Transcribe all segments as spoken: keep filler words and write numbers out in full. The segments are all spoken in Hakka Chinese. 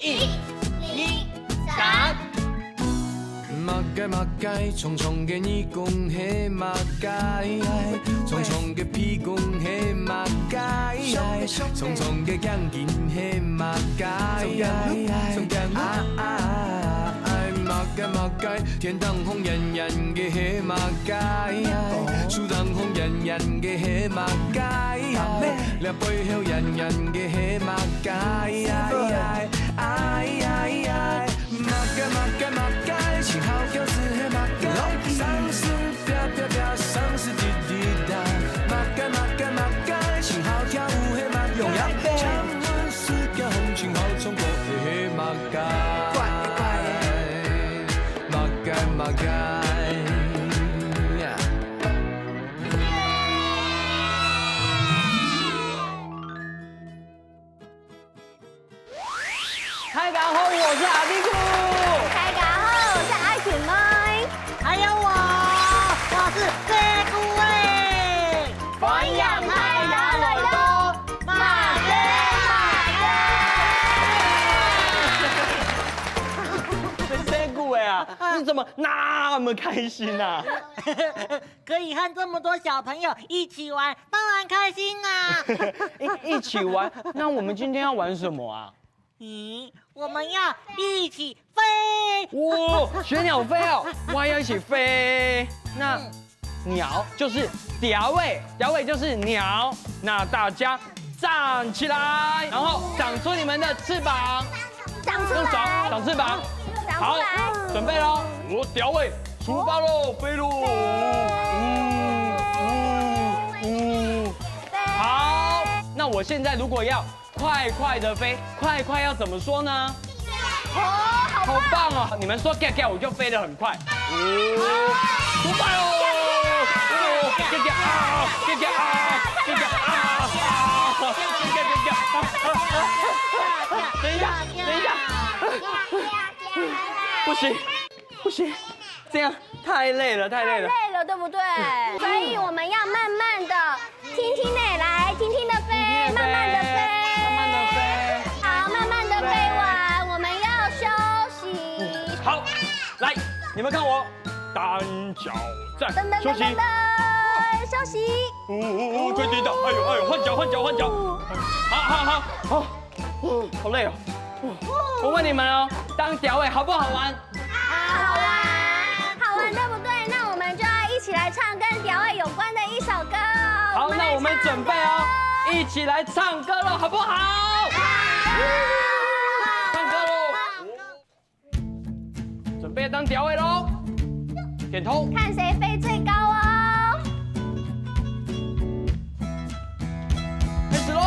一、二、三。麼个麼个，長長个耳公係麼个？長長个鼻公係麼个？長長个頸根係麼个？啊啊啊啊！麼个麼个，天頂紅圓圓个係麼个？樹頂紅圓圓个係麼个？這背後圓圓个係麼个？ 哎哎哎，麼个麼个麼个，心好跳是係麼个？生死啪啪啪，生死滴滴答。麼个麼个麼个，心好跳舞係麼个？請問世界紅塵好衝過係麼个？麼个麼个。大家好，我是阿弟兔。大家好，我是阿群妹。還有我，我是飞姑哎。歡迎大家來到馬哥馬哥。飞姑哎啊，你怎麼那麼開心啊？可以和這麼多小朋友一起玩，當然開心啦。一一起玩？那我們今天要玩什麼啊？ 咦，我們要一起飛。哇，學鳥飛哦，我也要一起飛。那鳥就是鳥仔，鳥仔就是鳥。那大家站起來，然後長出你們的翅膀，長出來，用手長翅膀。長出來。好，準備咯，我鳥仔出發咯，飛咯。嗯嗯嗯嗯。好，那我現在如果要 快快的飛，快快要怎麼說呢？哦，好棒哦！你們說嘎嘎，我就飛得很快。哦，好棒哦！哦，嘎嘎啊，嘎嘎啊，嘎嘎啊，嘎嘎嘎嘎。等一下，等一下，不行，不行，這樣太累了，太累了。太累了，對不對？所以我們要慢慢的 輕輕地來，輕輕地飛，慢慢地飛。慢慢地飛。好，慢慢地飛完，我們要休息。好，來，你們看我單腳站，噔噔噔噔噔，休息。哦哦哦，最低的，哎呦哎呦，換腳換腳換腳。好好好，好，哦，好累哦。我問你們哦，當鳥仔好不好玩？ 好玩，好玩，對不對？那我們就要一起來唱跟鳥仔有關的一首歌哦。好，那我們準備哦，一起來唱歌了，好不好？唱歌咯！準備當鳥仔咯！點頭。看誰飛最高哦！開始咯！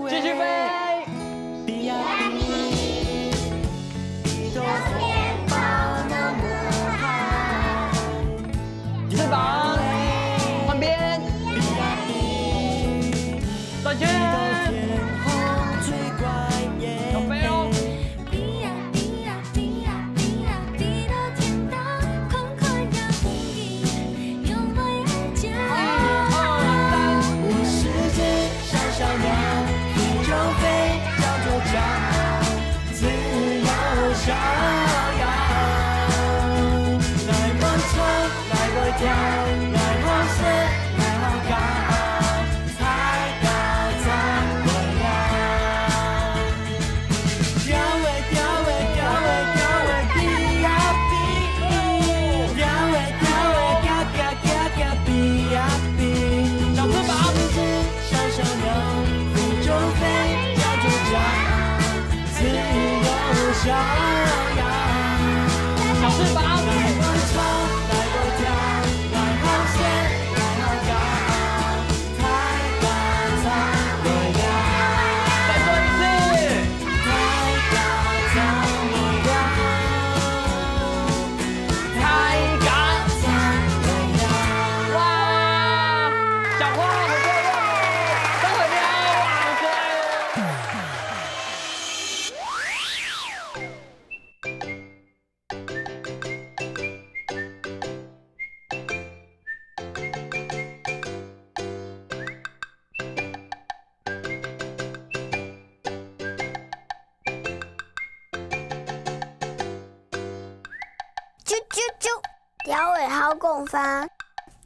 繼續飛！ 翅膀，換邊。轉圈。小飛哦。一二三。講話，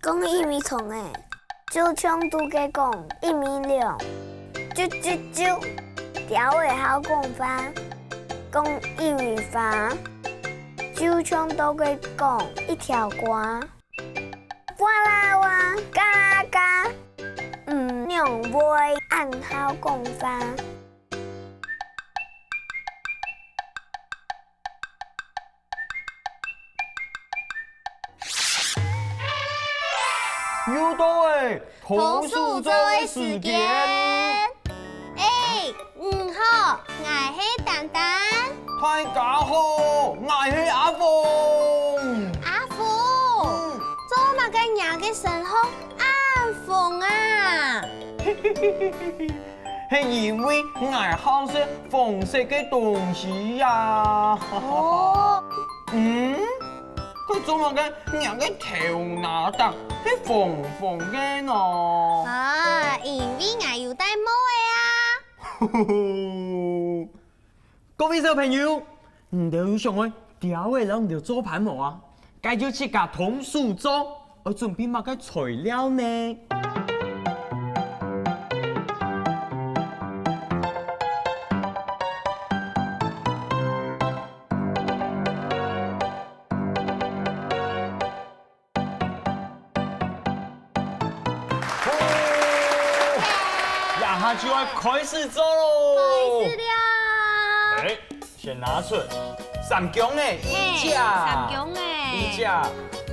講一米長个，就像都个講一米兩。啾啾啾，鳥仔好講話，講一米花，就像都个講一條瓜。哇啦哇，嘎啦嘎，嗯，鳥會恁好講話。 又到欸，童書周个時間。欸，你好，𠊎係丹丹。大家好，𠊎係阿鳳。阿鳳，嗯。做麼个你个身項恁紅啊？ 係因為𠊎好食紅色个東西呀。哦。嗯，佢做麼个人个頭那頂係紅紅个呢？啊，因為𠊎有戴帽仔啊。各位小朋友，你兜有想愛鳥仔摎你兜做伴無啊？ 該就自家動手做，愛準備麼个材料呢？哦，這下就愛開始做囉！開始了！欸， 先拿出三張欸，嘿，一隻，三張欸。一隻。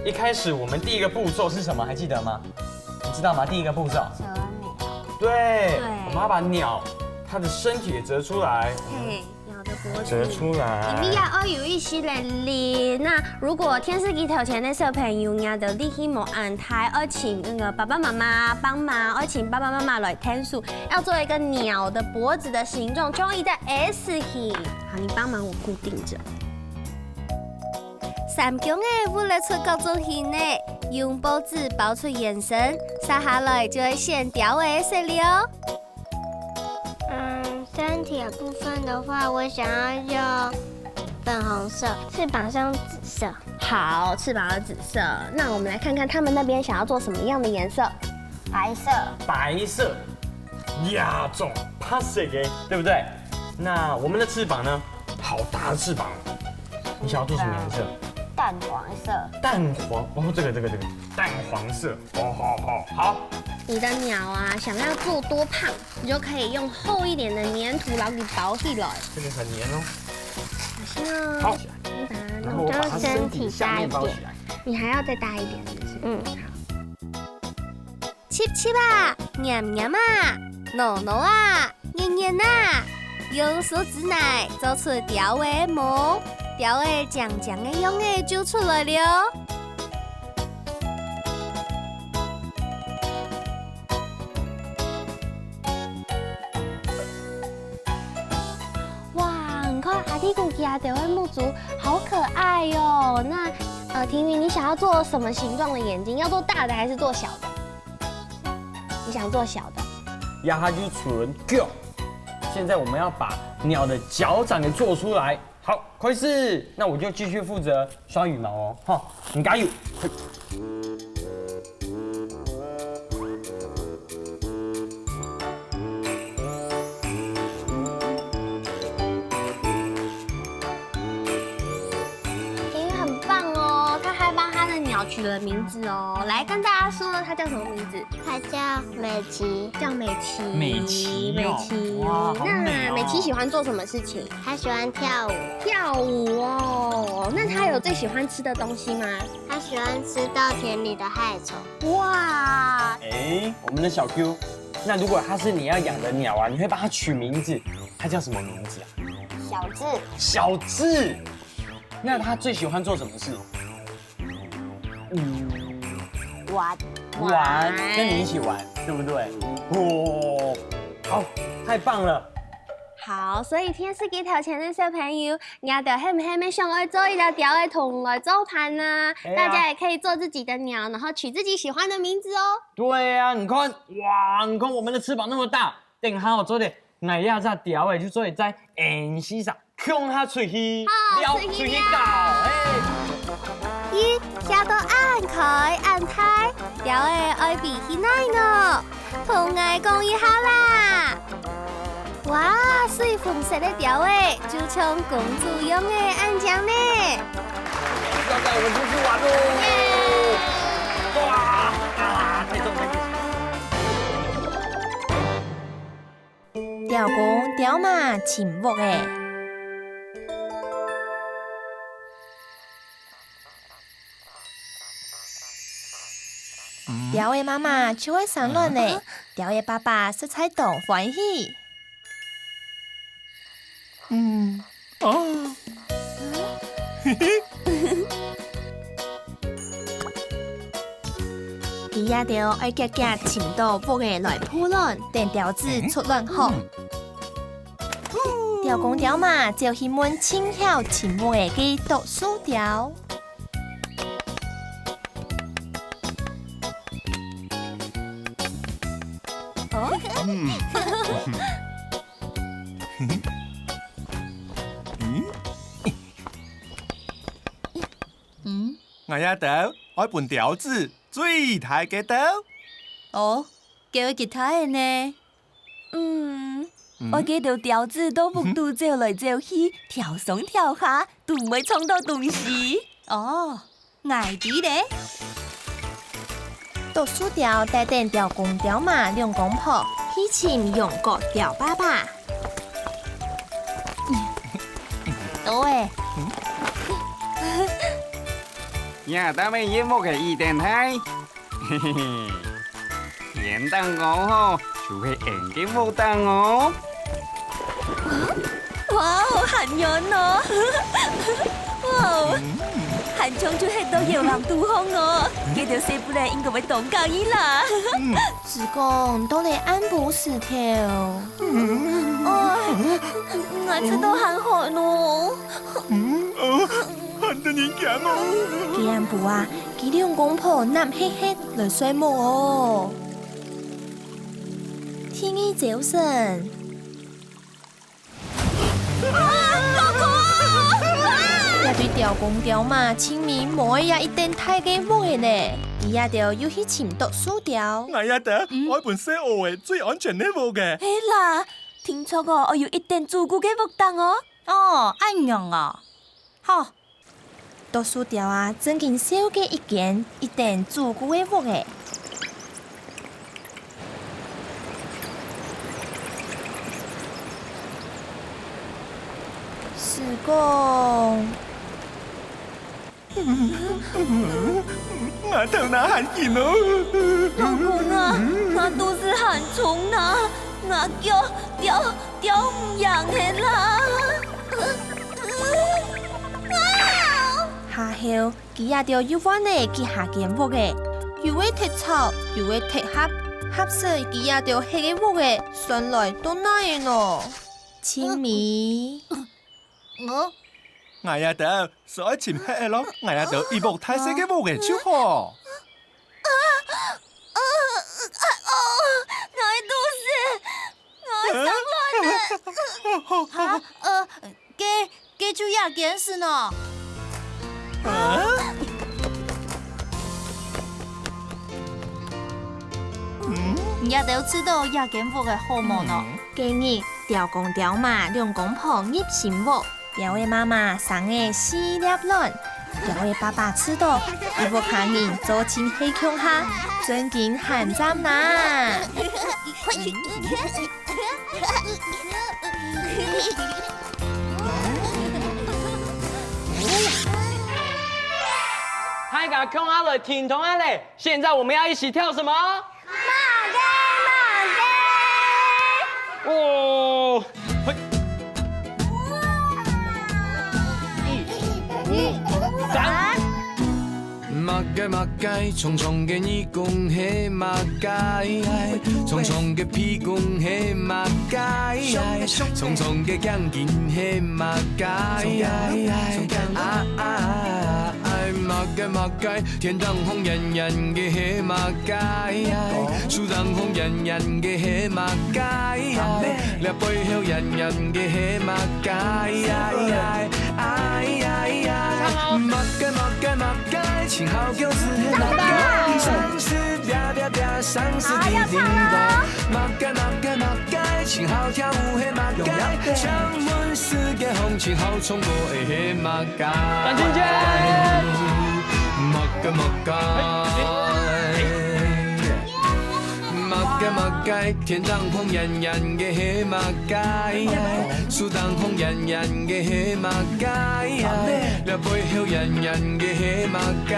一開始我們第一個步驟是什麼？還記得嗎？你知道嗎？第一個步驟。折鳥。對，對。我們要把鳥它的身體也折出來。嘿，鳥的脖子。折出來。裡面要有一些个零。那如果電視機頭前的小朋友，你的力氣無恁大，愛請那個爸爸媽媽幫忙，愛請爸爸媽媽來𢯭手，要做一個鳥的脖子的形狀，就用一個S形。 好，你幫忙我固定著。三張欸會列出各種形欸，用報紙包出圓身，接下來就愛選鳥仔个色料。嗯，身體的部分的話，我想要用粉紅色，翅膀是用紫色。好，翅膀是紫色。那我們來看看他們那邊想要做什麼樣的顏色。白色。白色。 呀，種白色个，對不對？那我們的翅膀呢？好大的翅膀哦！你想要做什麼顏色？淡黃色。淡黃哦，這個這個這個淡黃色哦，好好好。你的鳥啊，想要做多胖，你就可以用厚一點的黏土，然後給包起來。這個很黏哦。小心哦。好，你把它弄，然後我把它身體下面包起來。你還要再大一點，是不是？嗯。好。 揤揤啊，黏黏啊，挪挪啊，捏捏啊，用手指來做出鳥仔个毛，鳥仔靚靚个樣仔就出來了。哇，你看阿弟牯佢兜个目珠好可愛喲。那，呃，婷瑜，你想要做什麼形狀的眼睛？要做大的還是做小的？ 你想做小的？這下就伸腳。現在我們要把鳥的腳掌給做出來。好，開始，那我就繼續負責刷羽毛哦，哈，你加油！嘿。 因為很棒哦，他還幫他的鳥取了名字哦。來跟大家說，它叫什麼名字？它叫美琪。叫美琪。美琪哦。美琪。哇，好美哦。那美琪喜歡做什麼事情？它喜歡跳舞。跳舞哦。那它有最喜歡吃的東西嗎？它喜歡吃稻田裡的害蟲。哇。欸，我們的小Q，那如果它是你要養的鳥啊，你會幫它取名字，它叫什麼名字啊？小智。小智。 那他最喜歡做什麼事？嗯，玩。玩，玩。跟你一起玩，對不對？哦，好，太棒了。好，所以電視機頭前的小朋友，你兜係毋係乜想愛做一隻鳥仔同𠊎做伴呢？哎呀。大家也可以做自己的鳥，然後取自己喜歡的名字哦。對啊，你看，哇，你看我們的翅膀那麼大，等下我做得，𠊎這隻鳥仔就做得在天頂上 共下出去，好，尞，出去尞。出去搞，欸。一、寫到恁開恁大，鳥仔愛飛去哪呢？同𠊎講一下啦！哇，水紅色个鳥仔，就像公主樣仔恁靚呢！要帶我們出去玩囉！哇，太重了！鳥公鳥嫲尋屋仔。 鳥仔媽媽就愛生卵了，鳥仔爸爸實在當歡喜。嗯，哦，佢這兜愛遽遽尋到屋仔來孵卵，等鳥子出卵殼。鳥公鳥嫲就去問盡曉尋屋仔个啄樹鳥。 嗯，𠊎這兜愛分鳥子最大个兜。哦，該幾大个呢？ 嗯，愛該兜鳥子到屋肚走來走去，跳上跳下，都毋會撞到東西。哦，𠊎知了。啄樹鳥帶等鳥公鳥嫲兩公婆去尋羊角鳥爸爸。到了。呀，大妹，你屋个一等大。 嘿嘿嘿，天頂高吼，就係𫣆个屋頂哦。哇哦，還遠哦！哇哦，還像就歇到月亮肚項哦！該兜細孥仔應該會當合意啦。係講，到了暗晡時頭。哦，𠊎食到還寒哦。 嗯，哦，寒得人驚哦。該暗晡啊，佢兩公婆揇核核來睡目哦。第二朝晨，啊，哥哥！這對鳥公鳥嫲盡尾無愛這一等大个屋仔呢，佢這兜又去尋啄樹鳥。𠊎這兜愛分細孲仔最安全个屋仔。係啦，定著哦，愛有一等主顧个屋頂哦。哦，恁樣啊。 好。啄樹鳥啊，正經紹介一間一等主顧个屋仔。係講，𠊎頭那還暈哦。老公啊，𠊎肚屎還重啊，𠊎噭，噭，噭毋贏了啦。 下後，佢這兜又換了幾下間屋仔，有个忒吵，有个忒狹，合勢佢這兜核个屋仔，算來到哪仔呢？盡尾，𠊎這兜係愛尋核仔咯，𠊎這兜一屋大細个屋仔就好。啊，啊，啊，哦，𠊎肚屎，𠊎生卵了。啊，呃，該，該就這間係呢。啊？你這兜知道這間屋仔好無呢？該日，鳥公鳥嫲兩公婆入新屋， 鳥仔媽媽生了四粒卵，鳥仔爸爸知到，佢屋下人做親係共下，正經還讚哪！大家共下來停動啊咧！現在我們要一起跳什麼？ 馬雞，馬雞！哦，嘿。一、二、三。馬雞，馬雞，長長个耳公係馬雞，長長个鼻公係馬雞，長長个頸根係馬雞。啊啊啊啊！馬雞，馬雞， 天頂項圓圓个係麼个？樹頂項圓圓个係麼个？這背後圓圓个係麼个？哎呀呀！麼个麼个麼个，真好，就是係麼个，生死啪啪啪，生死滴滴答。麼个麼个麼个，真好，跳舞係麼个，請問世界上真好，唱歌个係麼个。感謝姐。麼个麼个。麼个麼个，天頂紅豔豔个係麼个？樹頂紅豔豔个係麼个？這背後豔豔个係麼个？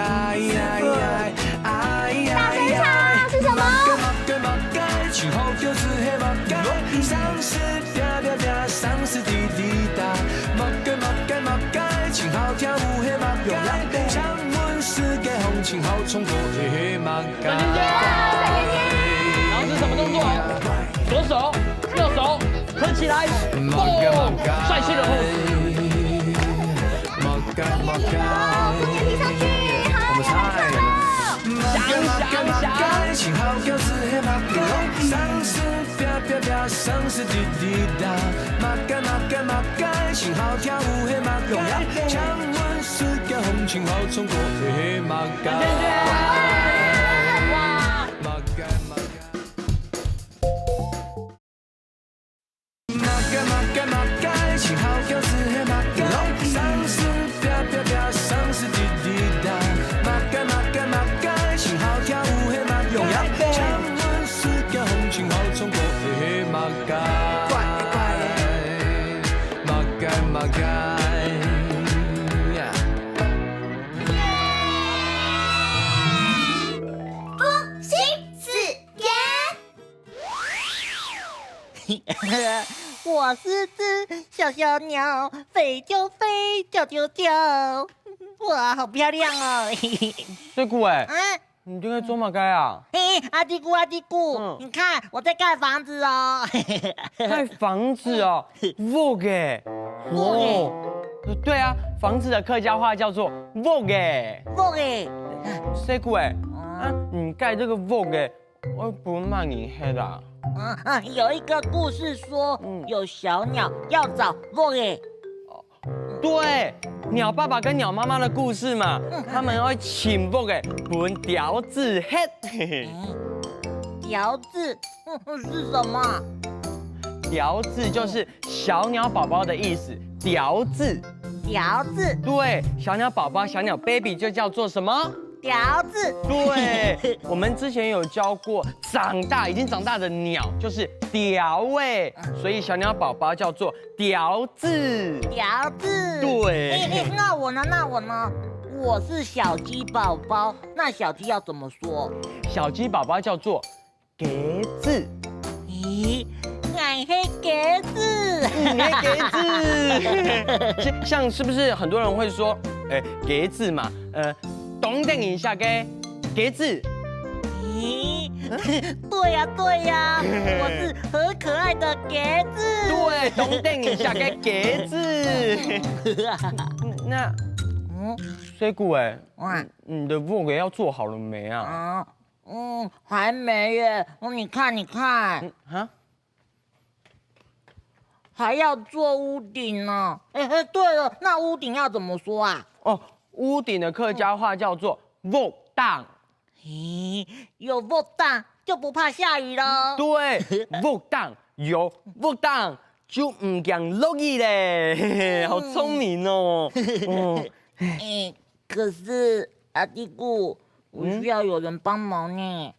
大聲唱，是什麼？麼个麼个，真好，就是係麼个，生死啪啪啪，生死滴滴答。麼个麼个麼个，真好，跳舞係麼个？請問世界上真好，唱歌个係麼个？ 感謝姐。然後是什麼動作？左手、右手合起來，哦，帥氣的pose。我們唱。想想想。感謝姐。我是隻小小鳥，飛就飛，叫就叫，哇，好漂亮哦！水牯欸，啊，你在該做麼个啊？嘿，阿弟牯，阿弟牯，嗯。你看我在蓋房子哦。蓋房子哦，屋仔。屋仔。哦，對啊，房子的客家話叫做屋仔。屋仔。水牯欸，啊。啊，你蓋這個屋仔， 會分麼人歇啊？啊，啊，有一個故事說，嗯。有小鳥要找屋仔。對，鳥爸爸跟鳥媽媽的故事嘛，嗯。他們會尋屋仔分鳥子歇。嗯，鳥子，嗯，是什麼？鳥子就是小鳥寶寶的意思，鳥子。鳥子。對，小鳥寶寶、小鳥baby就叫做什麼？ 鳥子。對，我們之前有教過，長大，已經長大的鳥就是鳥仔，所以小鳥寶寶叫做鳥子。鳥子。對。欸，欸，那我呢？那我呢？我是小雞寶寶，那小雞要怎麼說？小雞寶寶叫做 雞子。咦，𠊎係雞子。嗯，你係雞子。像，像是不是很多人會說，欸，雞子嘛，呃，當得人惜个雞子。咦，對呀，對呀，我是很可愛的雞子。對，當得人惜个雞子。那，嗯，水牯欸，哇。你的屋仔要做好了沒啊？啊， 嗯，還沒耶。哦，你看，你看。嗯，哈？還要做屋頂呢。欸，欸，對了，那屋頂要怎麼說啊？哦，屋頂的客家話叫做屋頂。咦，有屋頂就不怕下雨囉。對，屋頂，有屋頂就毋驚落雨咧。嘿嘿，好聰明哦。哦。欸，可是，阿弟牯， 我需要有人幫忙呢。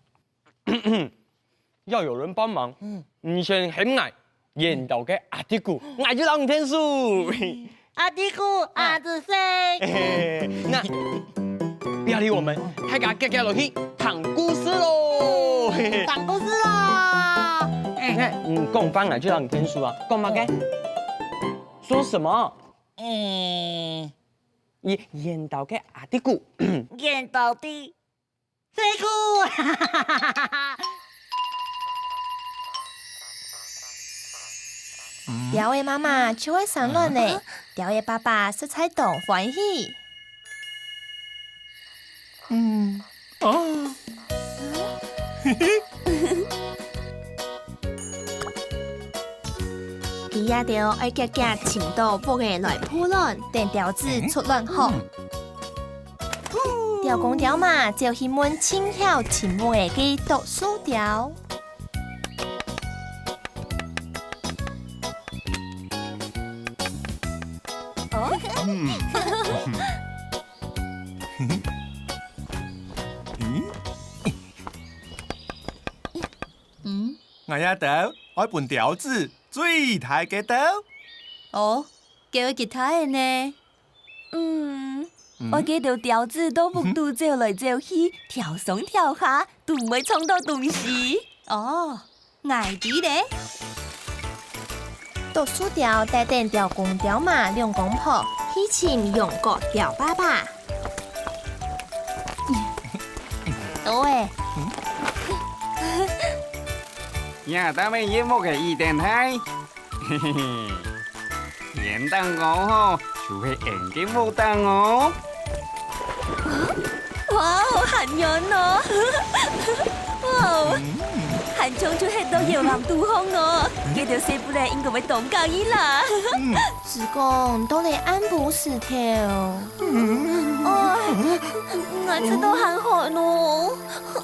要有人幫忙，嗯。你先喊𠊎，緣投个阿弟牯，𠊎就摎你𢯭手。阿弟牯，啊。阿弟細。那，不要理我們，大家遽遽落去聽故事囉。聽故事囉。欸。你看，嗯，講話𠊎就摎你𢯭手啊，講麼个？說什麼？欸。緣投个阿弟牯。緣投个 水牯。鳥仔媽媽就愛生卵呢，鳥仔爸爸實在當歡喜。嗯，哦。佢也就愛遽遽尋到屋仔來孵卵，等鳥子出卵殼。刁公刁嫲走去問盡曉尋屋仔个啄樹雕。哦，嗯。嗯？嗯？𠊎這兜愛分鳥子最大个兜。哦，該會幾大个呢？ 嗯，嗯？愛該兜鳥子到屋肚走來走去，跳上跳下，都毋會撞到東西。哦，𠊎知咧。啄樹雕帶等刁公刁嫲兩公婆去尋羊角雕爸爸。到欸。呀，咱兜个屋仔已經大。 嘿嘿嘿，原頂高吼，就係𫣆个屋頂哦。哇哦，還遠哦！哇哦，還像就歇到搖籃肚項哦！該兜細布仔應該會當得意啦。嗯，時光到了暗晡時頭。哦，𠊎知道還好咯。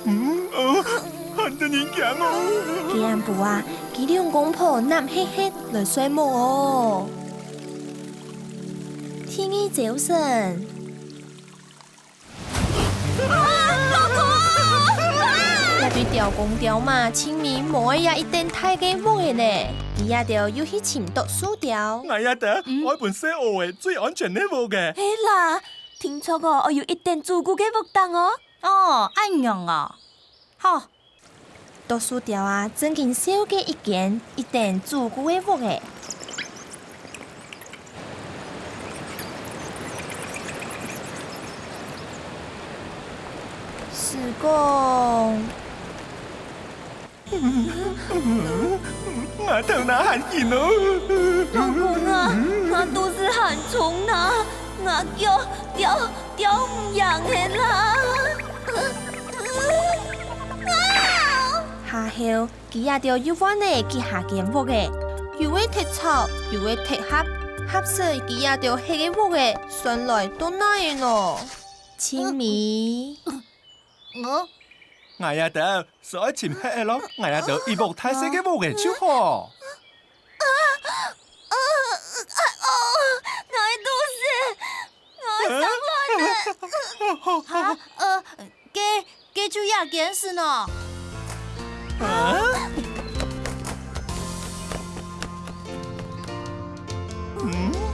嗯，哦， 還得人驚哦！該暗晡啊，佢兩公婆揇核核來睡目哦。第二朝晨，啊，老公啊！這對刁公刁嫲盡尾無愛這一頂大个屋仔咧，佢這兜又去尋啄樹雕。𠊎這兜愛分細孲仔最安全个屋仔。係啦，定著哦，愛有一頂主顧个屋頂哦。哦，恁樣哦。好， 啄樹雕啊，正經修个一間一頂主顧个屋仔。時光，𠊎頭那還暈哦！老公啊，𠊎肚屎還痛啊，𠊎叫，叫，叫毋贏个啦！ 下後，佢這兜又換了幾下間屋仔，有个忒吵，有个忒狹，狹實佢這兜核个屋仔，算來到哪位呢？盡尾，𠊎這兜係愛尋核仔咯，𠊎這兜一屋大細个屋仔就好。 𠊎肚屎，𠊎上來了。哈，呃，該，該就這間係呢？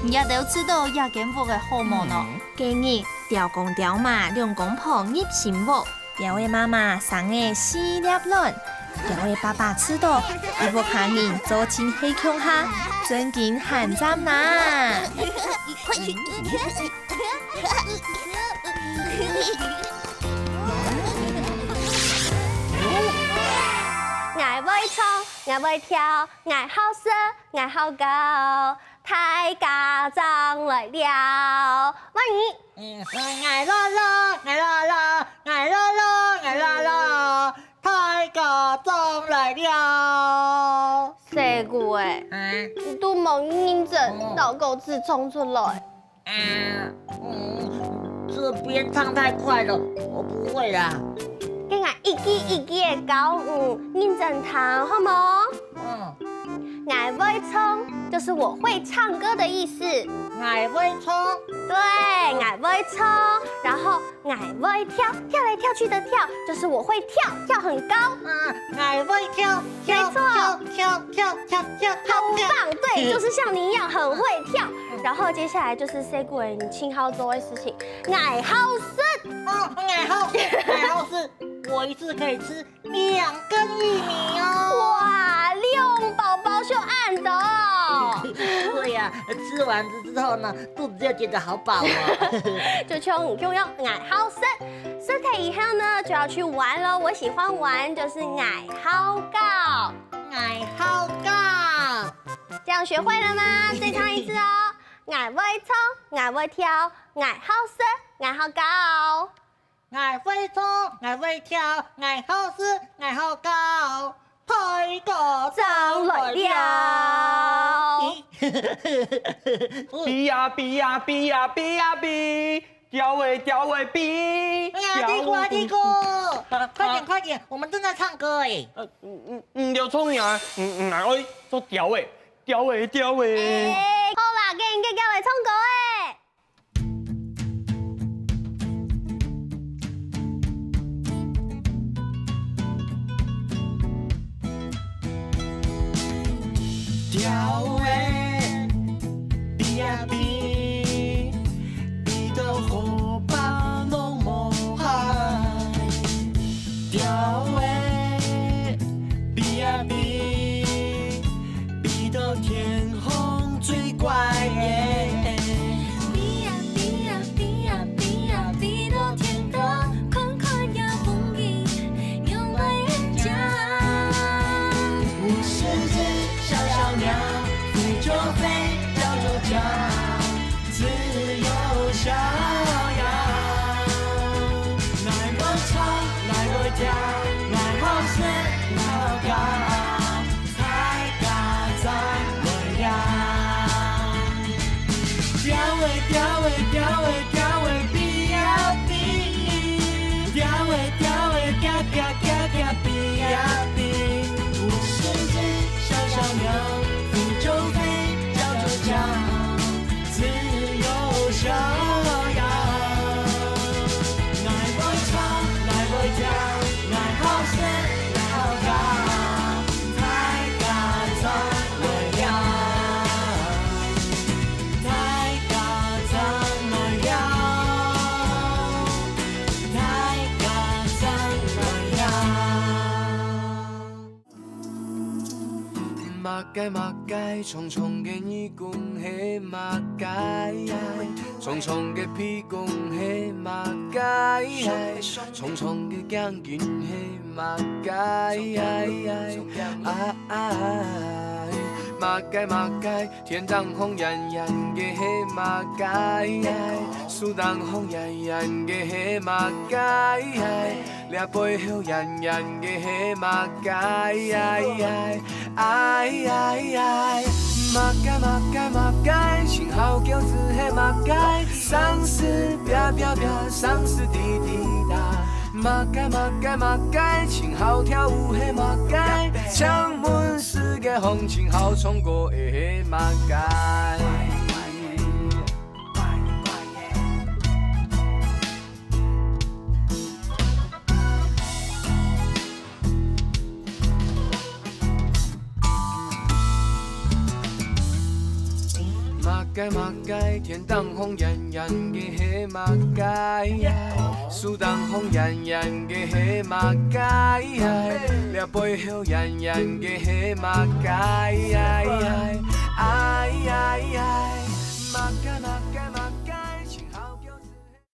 你這兜知道這間屋仔好無呢？該日，刁公刁嫲兩公婆入新屋， 刁仔媽媽生了四粒卵，刁仔爸爸知道，佢屋下人做親係共下，正經還讚哪！𠊎會唱，𠊎會跳，𠊎好食，𠊎好搞，大家正來尞。萬一 嗯，𠊎樂樂，𠊎樂樂，𠊎樂樂，𠊎樂樂，大家正來尞。細姑仔，啊？你都無認真摎歌詞唱出來。啊，嗯，這編唱太快了，我不會啦。該𠊎一句一句仔教你，認真聽，好無？嗯。 𠊎會唱，就是我會唱歌的意思。𠊎會唱。對，𠊎會唱，然後𠊎會跳，跳來跳去的跳，就是我會跳，跳很高。啊，𠊎會跳，跳，沒錯。跳，跳，跳，跳，跳，跳，好棒，對，就是像你一樣很會跳。然後接下來就是細姑仔，你盡好做的事情，𠊎好食。哦，𠊎好，𠊎好食，我一次可以吃 兩根玉米哦。哇，兩包包就恁多。對呀，吃完之後呢，肚子就覺得好飽哦。就像你共樣，𠊎好食。食忒以後呢，就要去玩囉。我喜歡玩，就是𠊎好搞。𠊎好搞。這樣學會了嗎？再唱一次哦。𠊎會唱，𠊎會跳，𠊎好食，𠊎好搞。 𠊎會唱，𠊎會跳，𠊎好食，𠊎好搞，大家正來尞。咇呀咇呀咇呀咇，鳥仔，鳥仔飛。哎呀，阿弟哥，阿弟哥，啊，快點，啊。快點，我們正在唱歌哎。呃，嗯，嗯，嗯，你要唱呀，嗯，嗯，來，哎，做鳥仔，鳥仔，鳥仔。哎，好啦，緊，緊，緊來唱歌哎。 鳥仔飛啊飛，飛到河壩攏無海。鳥仔飛啊飛，飛到天空最懸个。飛啊飛啊飛啊飛啊飛到天空，看看夜風景，用來演唱。 小小鳥，飛就飛，叫就叫，自由逍遙。愛愛唱，愛愛跳，愛好食，愛好搞，大家正來尞。鳥仔，鳥仔，鳥仔，鳥仔飛啊飛，鳥仔，鳥仔，行行行行飛啊飛。 小小鳥，飛就飛，叫就叫，自由逍遙。愛愛唱，愛愛跳，愛好食，愛好搞，大家正來尞，大家正來尞。 大家正來尞。麼个麼个，長長个耳公係麼个？長長个鼻公係麼个？長長个頸根係麼个？啊，啊，麼个麼个， 天頂紅圓圓个係麼个？樹頂紅圓圓个係麼个？這背後圓圓个係麼个？哎哎哎，麼个麼个麼个，盡好噭眵係麼个？生死啪啪啪，生死滴滴答。麼个麼个麼个，盡好跳舞係麼个？請問 世界上盡好唱歌个係麼个？麼个麼个，天頂紅圓圓个係麼个？樹頂紅圓圓个係麼个？這背後圓圓个係麼个？